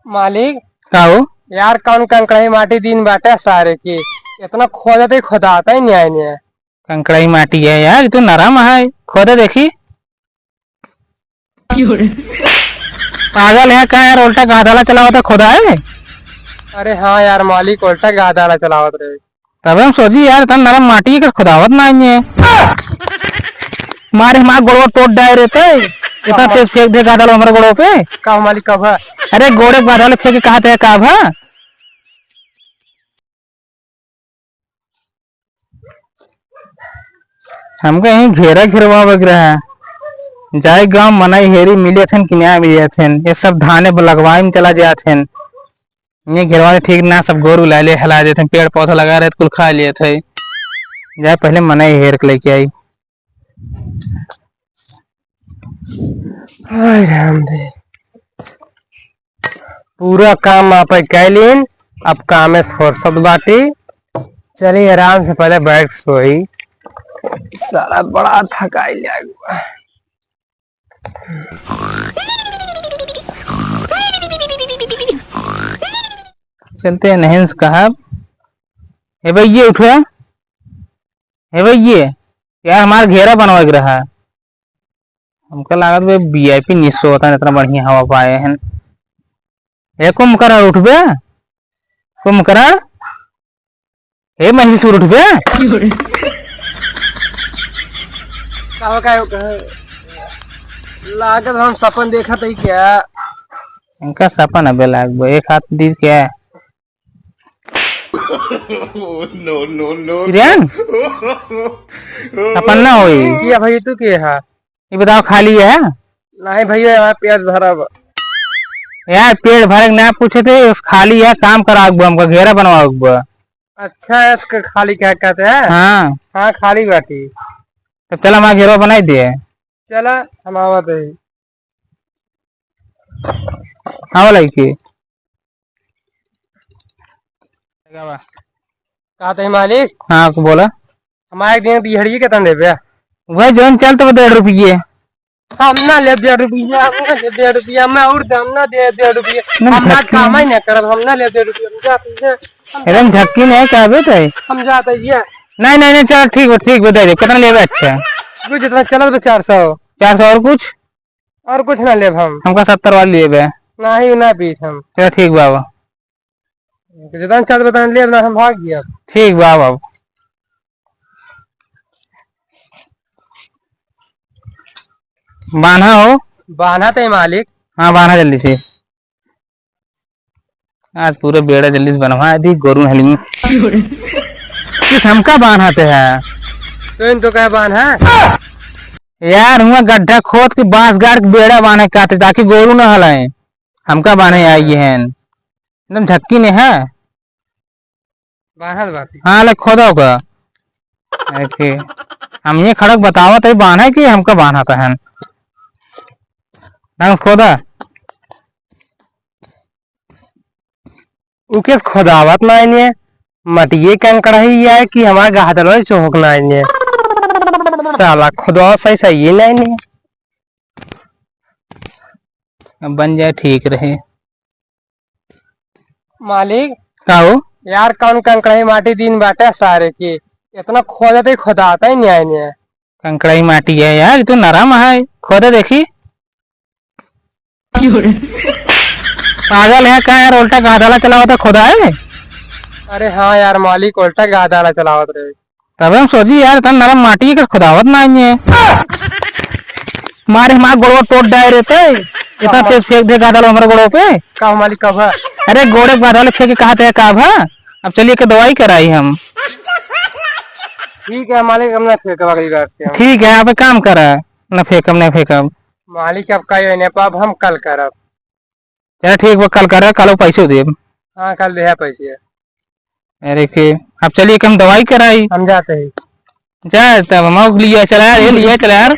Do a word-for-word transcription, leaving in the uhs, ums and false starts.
मालिक। का हो? यार, कौन कंकड़ाई माटी दिन बाटे सारे की, इतना खोदत ही खोदात ही नहीं आए नहीं। कंकड़ाई माटी है यार, ये तो नरम है, खोदे देखी। पागल है का यार, उल्टा गाधाला चलावत है, खोदा है? अरे हाँ यार मालिक, उल्टा गाधाला चलावत रहे। तबे हम सोची यार, तन नरम माटी के खोदावत ना आइए। मारे हमार गोड़वा तोड़ डाय रे ते। इतना तेज फेंक दे गाधाला हमरे गोड़वा पे। का मालिक, कब है? अरे गोड़े गाधाला फेंक के कहा थे का भा? हमका यहीं घेरा घेरवावे के रहा। जाए गाँव मनई हेरी मिले थेन कि ना मिले थेन। ये सब धाने पर लगवाई में चला जात हेन। ये घेरवा ठीक ना, सब गोरू लाले हला देत हेन, पेड़ पौधा लगा रहे कुल खा लिए थे। जाए पहले मनई हेर के लेके आई। हाय राम रे। पूरा काम आप कैलीन, अब कामे से फुर्सत बाटी। चली आराम से पहले बैठ सोई। साला बड़ा थकाई लाग बा। चलते हैं नहेन से कहा। हे भैया उठो। हे भैया, यार हमार घेरा बनवा के रहा। हमका लागत बे वीआईपी निशो होता, इतना बढ़िया हवा पाए हैं। ए कुंभकर्ण उठबे, कुंभकर्ण, हे महिषासुर उठबे। का हो, का हो, का हो? लागत हम सपन देखत हई क्या? इनका सपन अबे लागबो, एक हाथ दी क्या? No, no, no, no। किरण? सपन ना होई। किया भाई, तू के है? ये बताओ, खाली है? नहीं भैया, हमारा पेट भरा बा। यार, पेट भरे के ना पूछे थे, उस खाली है, काम कराओ हमका, घेरा बनवाओ। अच्छा है, इसका खाली क्या कहते हैं? हाँ। हाँ, खाली बाटी। तो चल, हमारा घेरा बनाई दे। चला, हम आवत है। हाँ, वाला ही के। का बात है मालिक? हाँ, बोला। हमारे एक दिन दिहड़िए के तन देबे। वह जौन चल तो डेढ़ रुपये। हम ना ले डेढ़ रुपया, हम ना ले डेढ़ रुपया, मैं और दे, हम ना दे डेढ़ रुपया। नहीं, हम ना झटकी काम ही नहीं। ना करब, हम ना ले डेढ़ रुपया, हम जाते हैं। एकदम झक्की नहीं कहबे तो। हम जाते हैं। नहीं, नहीं, नहीं, चल ठीक बा, ठीक बा, दे दे। कितना लेबे? अच्छा। वो जितना चलत बा, चार सौ। चार सौ और कुछ? और कुछ ना लेब हम। हमका सत्तर वाली लेबे। नाही, ना पीस हम। चल ठीक बा, बा। जितना चार बता लेब ना, हम भाग गया। ठीक बा, बा। बान्हा हो। बान्हा ते मालिक। हाँ, बान्हा जल्दी से। आज पूरा बेड़ा जल्दी से बनवा दी, गोरू नहली। किस हमका बान्हा ते है? तो इन तो कहे बान्हा? यार, हुआ गड्ढा खोद के बांस गाड़ के बेड़ा बान्हे काते, ताकि गोरू न हलाए। हमका बान्हे आई हैं। एकदम झक्की ने है। बान्हा बाटी। हाँ, ले खोदा ओका। ऐसे हम ये खड़क बतावत है बान्हा कि हमका बान्हा तहन। ढंग से खोदा। उके खोदावत ना इन्हें, मटिए कंकड़ही है कि हमारे गाहदलो चौक ना इन्हें। साला खुदा सही सही ही ना इन्हें। अब बन जाए ठीक रहे। मालिक। का हो? यार, कौन कंकड़ही माटी दिन बाटे सारे की, इतना खोदत ही खोदात ही नहीं आए नहीं। कंकड़ही माटी है यार, ये तो नरम है, खोदे देखी। पागल है का यार, उल्टा गाधाला चलावत है, खोदा है? अरे हाँ यार मालिक, उल्टा गाधाला चलावत रहे। तबे हम सोची यार, इतना नरम माटी के खुदावत ना आइए। मारे हमार गोड़वा तोड़ डाय रे ते। इतना तेज फेंक दे गाधाला हमारे गोड़वा पे। का मालिक, कब है? अरे गोड़े गाधाला फेंक के कहा थे का भा? अब चलिए के दवाई कराई हम। ठीक है मालिक, हम ना फेंकब अगली बार से हम। ठीक है, आप एक काम करा, ना फेंकब, ना फेंकब। मालिक, अब का ये नहीं पाप, हम कल करब। चला ठीक बा, कल करा, कल पैसे देब। हाँ, कल दे पैसे। अरे के, अब चलिए कि हम दवाई कराई। हम जाते हैं। जा तब हम लिया चला यार, ये लिया चला यार।